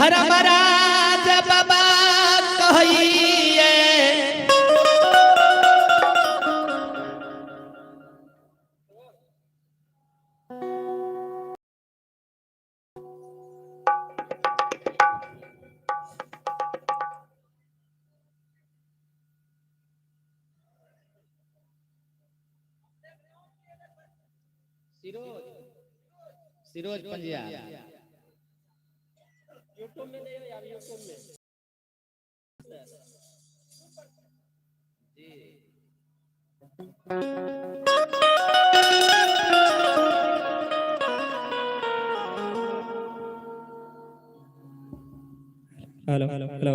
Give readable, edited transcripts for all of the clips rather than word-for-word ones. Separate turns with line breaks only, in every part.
धर्मराज बाबा कहिए। सिरोज सिरोज पंजिया
यूट्यूब में नहीं हो, यूट्यूब में
जी।
हेलो हेलो हेलो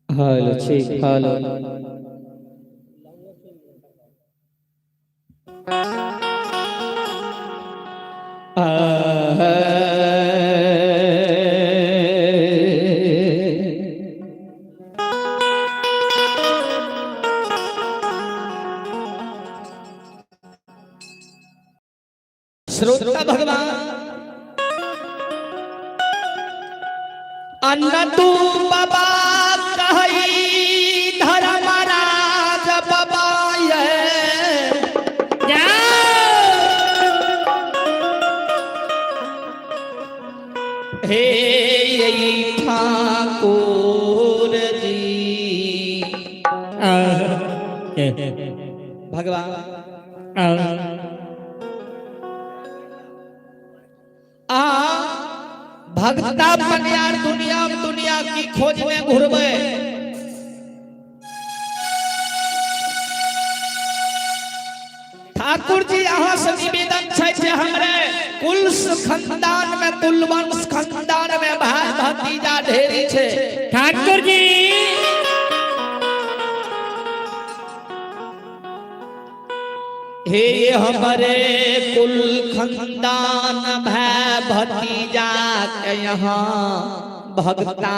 हेलो ठीक हेलो। श्रोता भगवान अन्न तू बाबा कही धर्मराज बाबा ये हे ठाकुर जी भगवान आ भगता पनियार दुनिया दुनिया की खोज में घुरबे। ठाकुर जी अहाँ से निवेदन छै जे हमरे कुल खानदान में कुल वंश खानदान में भाई भतीजा ढेरी छै।
ठाकुर जी
हे हमरे कुल खानदान भाई भतीजा के यहाँ भगता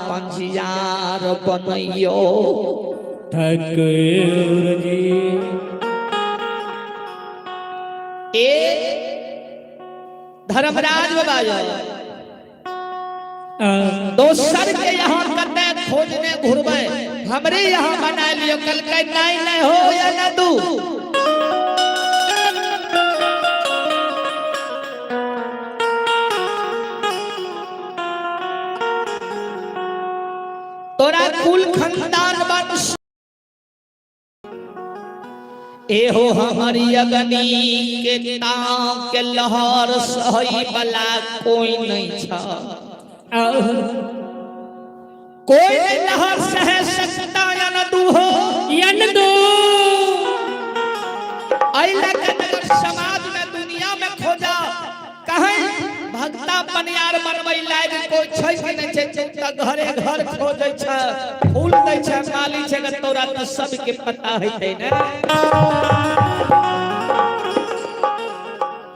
पंजियार बनैयो।
ठाकुर जी
ए धर्मराज बाबा जो दोसर के यहाँ कते खोजने घुरबे, हमरे यहाँ बना लियो। कल के नहीं नहीं हो या ना दू तोरा कुल खानदान वंश एहो हमारी अग्नि के ताव के लहर सही वाला कोई नहीं छा, कोई नहीं लहर सह सकता या न दू हो
या न दू।
अइला के अगर समाज में दुनिया में खोजा कहीं भक्ता पनियार बनबै लायक कोई छै कि नहि छै, तऽ घरे घर खोजै छै, फूल दै छै, माली छै, अगर तोरा तऽ सबके पता हेतै ने।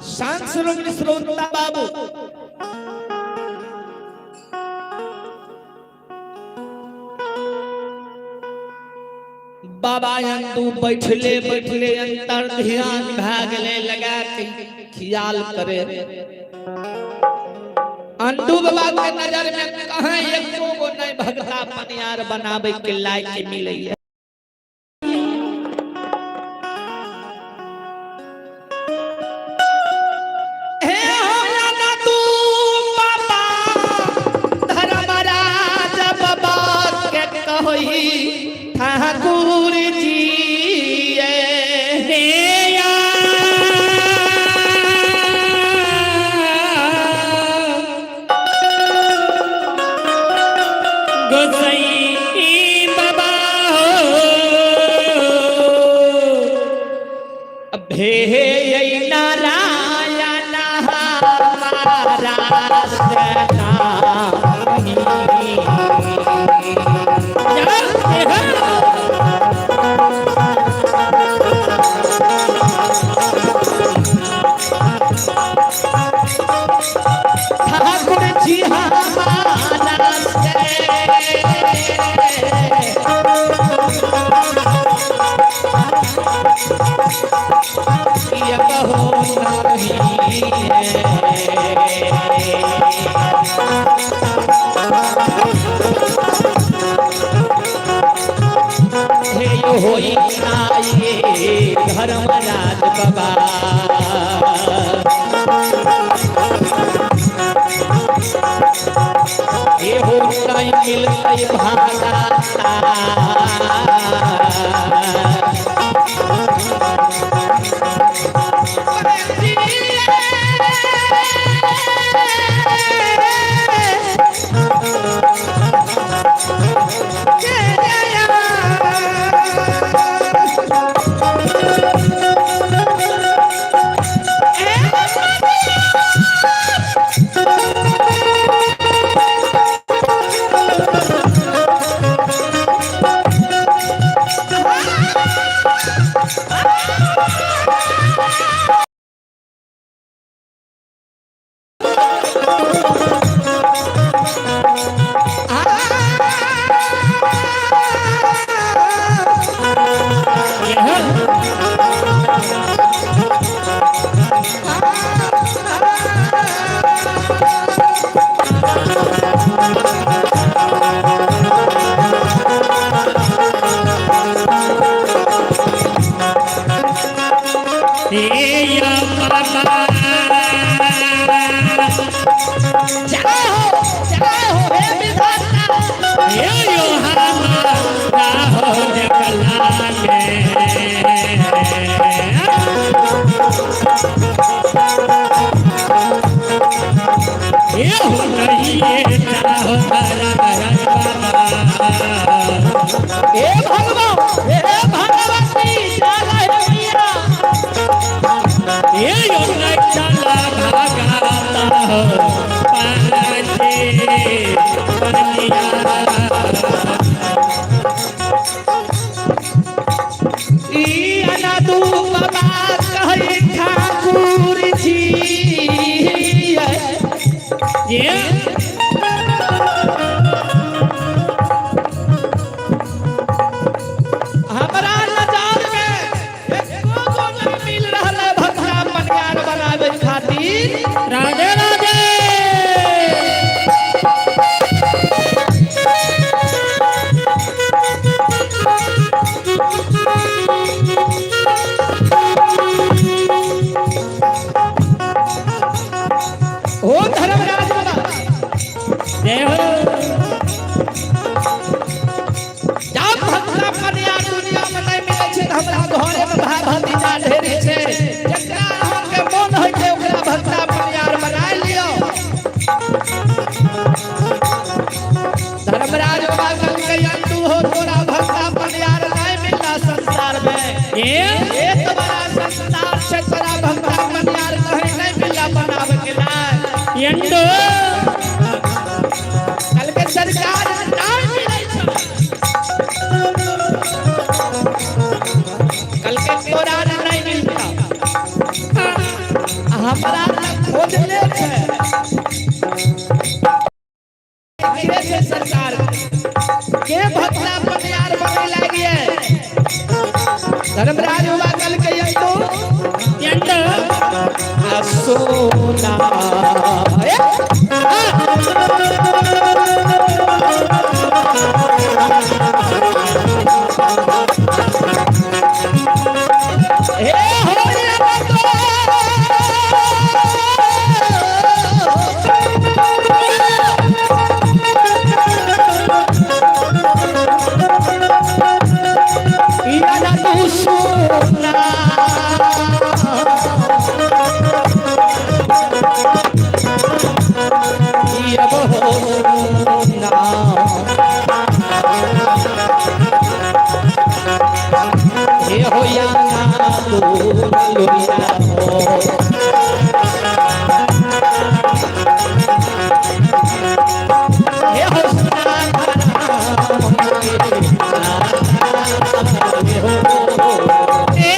शांत श्रोमणी श्रोता बाबू बाबा अंतु बैठले बैठले अंतर ध्यान भए गेलै, लगा के ख्याल करे अंडू बाबा के नजर में कहाँ एको गो नहीं भगता पनियार बनावे के लायक मिले। हे हो ना तू बाबा धर्मराज बाबा के कही ठाकुर जी
गोसाई बाबा
भे नारायण हमारा ठाकुर जी हमारा से। ये कहो नहीं हे यो होई नाई धर्मराज बाबा। हे हो नहीं मिलते भागा।
हे या बाबा।
जय हो हे विधाता।
हे यो हमारा हो जगला में। ये हो नहीं ये चाहो धर्मराज बाबा।
हे भगवान, हे भगवती जाला हे मैया।
ये यो नहीं चला भागाता हो पांचे बनिया।
ई अनादू बाबा कहै ठाकुर जी।
ये
हमरा नजर में एको गो नहीं मिल रहल है भगवा पनियार बनावे खातिर।
राधे राधे।
ओ धर्मराज बाबा,
जय हो।
जब भगवा पनियार दुनिया में नहीं मिलै छै तऽ हमरा घरे में भाय भतीजा ढेरी छै। जकरा अहाँके मोन होइ छै ओकरा भगवा पनियार बनाय लियौ। धर्मराज बाबा कहलकै अंतु हो तोरा भगवा पनियार नहीं मिलला संसार में।
ये
एक बड़ा संसार छै तोरा भगवा पनियार कहीं नहीं मिलला बनावे के लायक।
एंडो
कहलकै सरकार नहीं मिलै छै। कहलकै तोरा नहीं मिलता, हमरा तऽ खोजले छै। के छै सरकार के भगवा पनियार बने लागिए। धर्मराज बाबा कहलकै अंतु
एंडो
आ सोना ए, हे हो तू सोना। हे हो या ना तू लोया हो। हे हो सुना।
ए।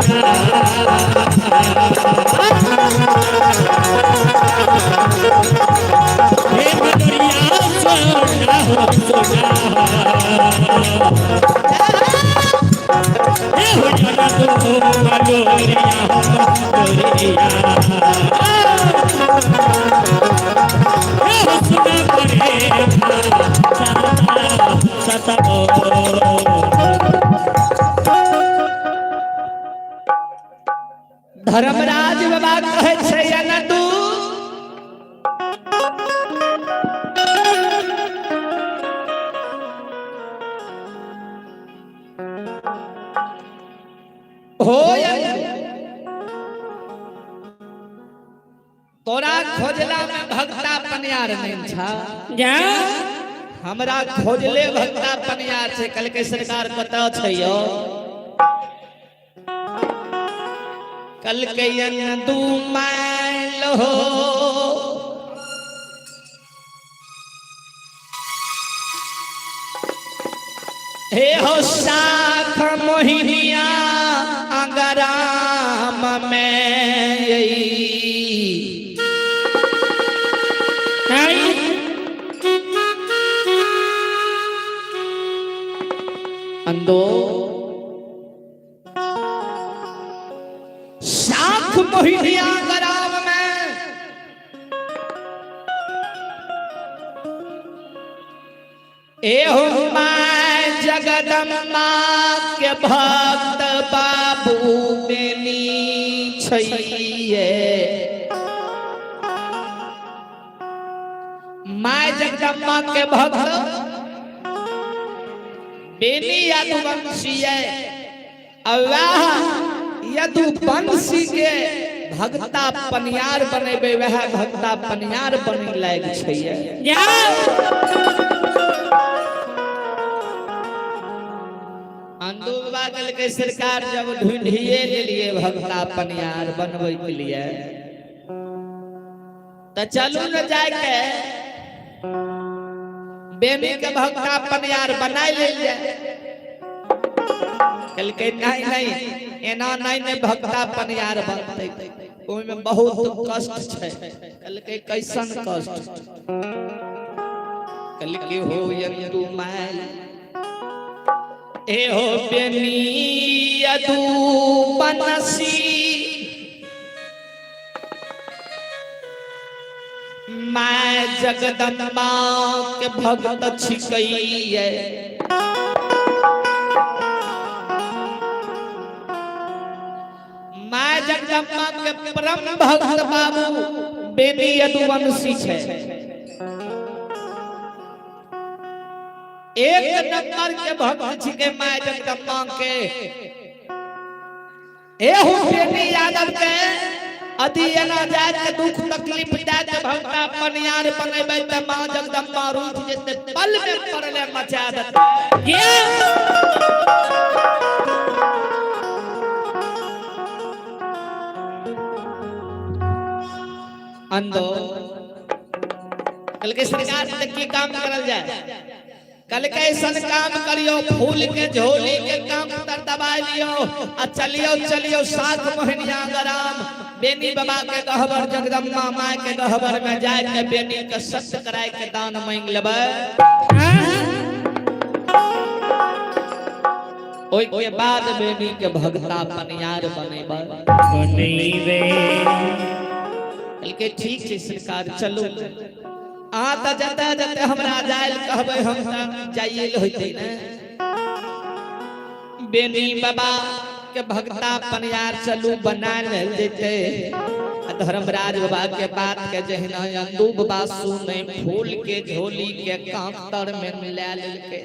सोना। हे मगरिया सोना हो सोना। हे हो जाना तो मगरिया हो मगरिया। हे हो सुना परे सता सता।
धर्मराज बाबा कहै छै अनंदू, हो तोरा खोजला में भक्ता पनियार नहीं छा।
जा।
हमरा खोजले भक्ता पनियार छै। कल के सरकार कतऽ छै यौ? कल के दू माइल हो हे हो साख मोहिनिया अंगराम में
आई।
अंदो साख मोहिनिया ग्राम में ए हो मां जगदम्बा के भक्त बाबू बेनी छैये। मां जगदम्बा के भक्त बेनी यदुवंशी है। वह यदुवंशी के भक्ता पनियार बनेबे, वह भक्ता पनियार बने लायक छै।
जा।
अंदू बाबा कहलकै सरकार जब ढूंढिए लेलिए भक्ता पनियार बनबै के लिए तऽ चलू न जाके बेनी के भक्ता पनियार बनाय लेल जाय। कहलकै नहीं नहीं, एना नहीं नहीं भक्ता पनियार बनतै, ओहिमे बहुत कष्ट छै। कहलकै कैसन कष्ट? कहलकै हो यंदू मायल ए हो बेनी यदु बनसी मैं जगदम्बा के भक्त छिकैये। मैं जगदम्बा के परम भक्त बाबू बेनी यदुवंशी छै। एक नंबर के भक्त छिके मैं जगदम्बा के। एहू बेनी यादव के अति एना जाय के दुख तकलीफ जाय के भक्ता पनियार बनेबै त माँ जगदम्बा रूठ जेतै, पल में पड़ले मचा देतै।
ये
अंदो कल के सरकार से की काम करल जाए? कल के ऐसन काम करियो, फूल के झोली के काम तर दबाई लियो आ चलियो चलियो 7 महीनिया ग्राम बेनी बाबा के गहबर जगदम्बा माय के गहबर में जाय के बेनी के सत्य कराय के दान मांग लेबै। ओइ के बाद बेनी के भगता पनियार बनेबै।
बनेबै।
कहलकै ठीक छै सरकार चलू। अहाँ तऽ जतऽ जतऽ हमरा जाय लए कहबै हम तऽ जाइए लए होइतै ने। बेनी बाबा के भगता पनियार चलू बना लेल जेतै। आ धर्मराज बाबा के बात के जहिना अंदू बाबा सुने फूल के झोली के कांतर में मिला लेलकै।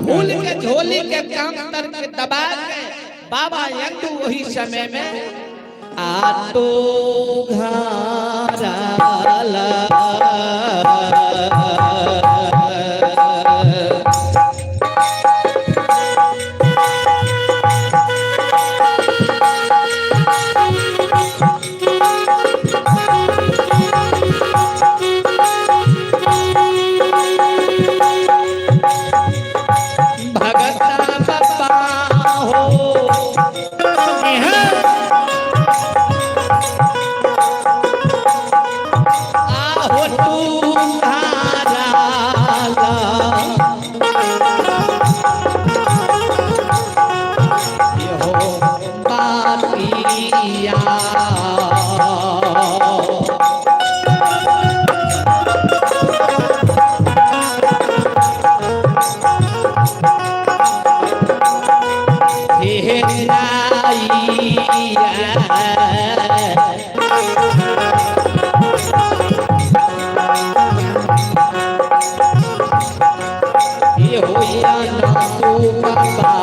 फूल के झोली के कांतर के दबा के बाबा अंदू वही समय में आतो घाराला। भगता बप्पा हो। मैया। हे नाइया। ये होया ना तू बाबा।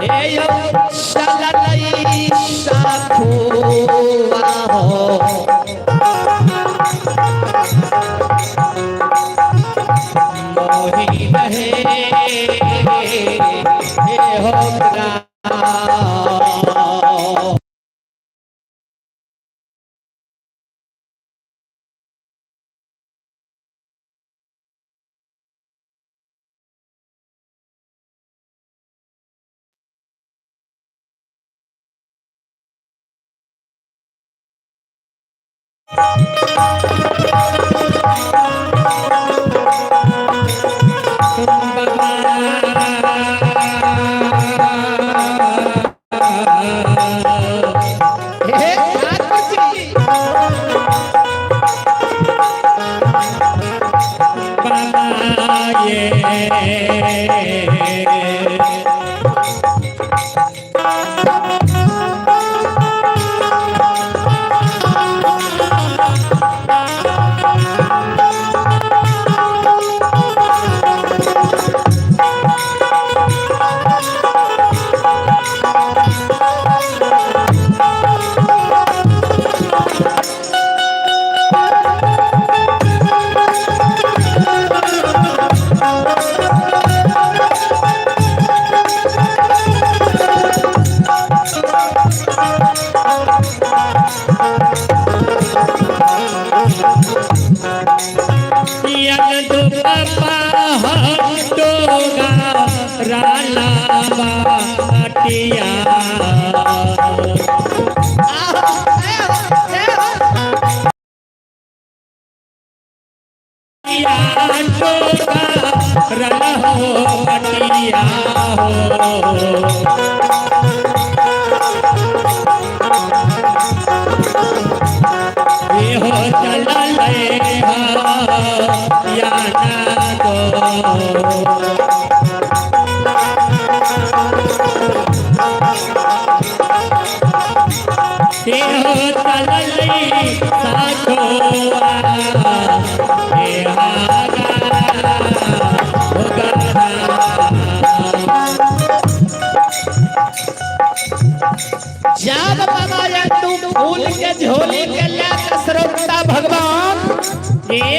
हे यो शललई साखुआ हो। मोहि रहे हे हो राम। हे ठाकुर जी।
बाबा ये। यन बाबा हटोगा राला बाटिया।
आहो, जय हो, जय हो।
टोगा रला हो बटिया हो। ये हो चला ले या ना दो। ये हो चला ले साथोआ हे हागा होगा।
जब बाबा तू फूल के झोली के लेकर सरोता भगवान
ये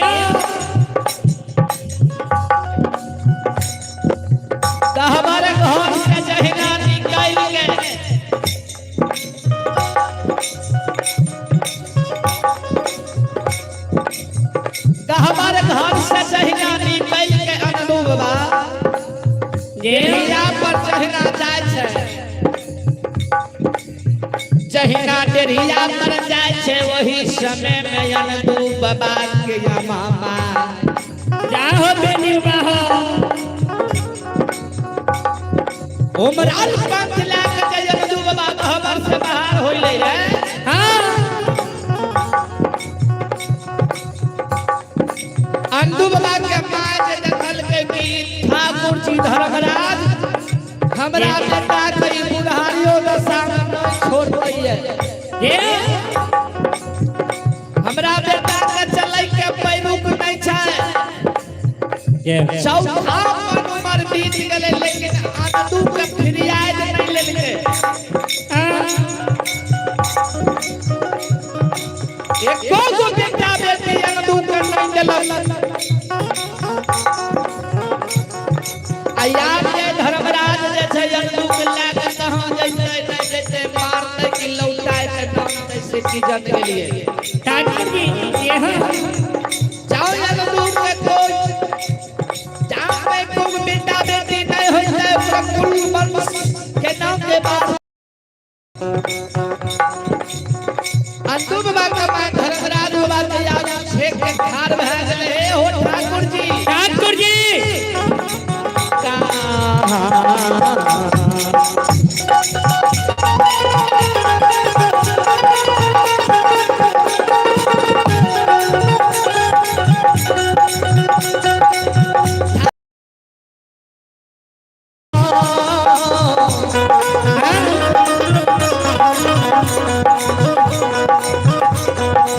तो हमारे घर से जहिना निकल के तो हमारे घर से जहिना निकल के अनदू बाबा
ये
डेढ़िया पर जहिना जाय छै, जहिना डेढ़िया पर जाय छै वही समय में अनदू बाबा के मामा
जाहो बेनी बाहो।
उमराल पंथ लए के जे अनदू बाबा गहबर से बाहर होइले रे।
हाँ।
अंदू बाबा के माय जे देखलकै कि ठाकुर जी धर्मराज हमरा बेटा के ई बुढ़ारियो दशा में नहीं छोड़तैये।
ये
हमरा बेटा के चलै के पैरुक नहीं छै।
ये
चौथा मन उमर बीत गेलै लेकिन अंदू के फिरियाद नहीं लेलकै। एको गो बेटा बेटी अंदू के नहीं देलक। आ यार जे धर्मराज जे छै अंदू के लए के कहाँ जैतै नहि जैतै, मारतै कि लौटाइ के से की जन के लिए।
ठाकुर जी ये
जाओ अंदू के कोई जाओ में कोई बेटा बेटी नहीं होइतै, ओकरा कुल वंश के नाम के बाद अंदू बाबा के माय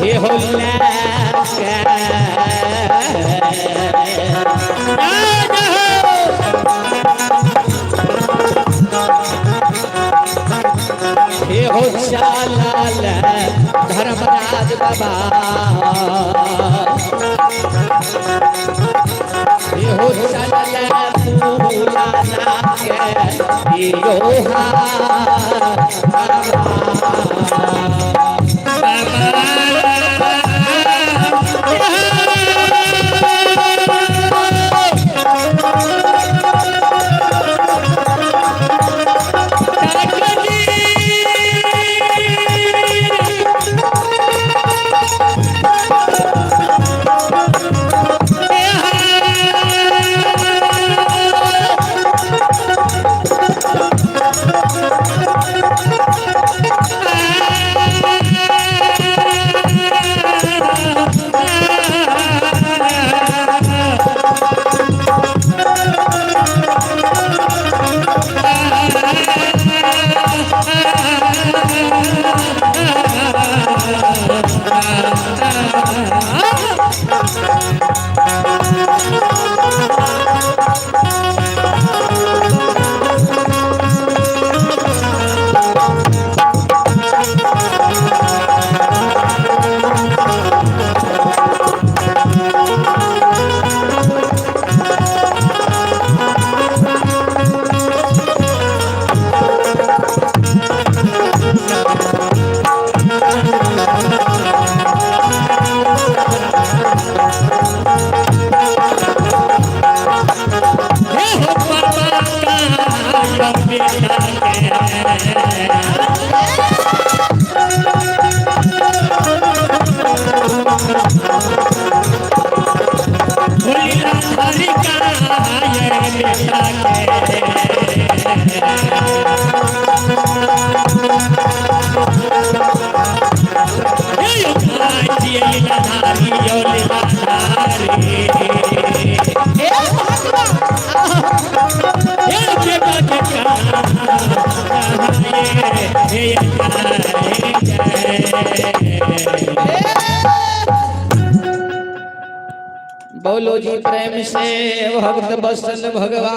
हे हो हे हो चालाल धर्मराज बाबा, हे हो चालाल फूला के योहा। बोलो जी प्रेम से भक्त बसन भगवान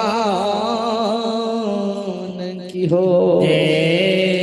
की हो।
जय।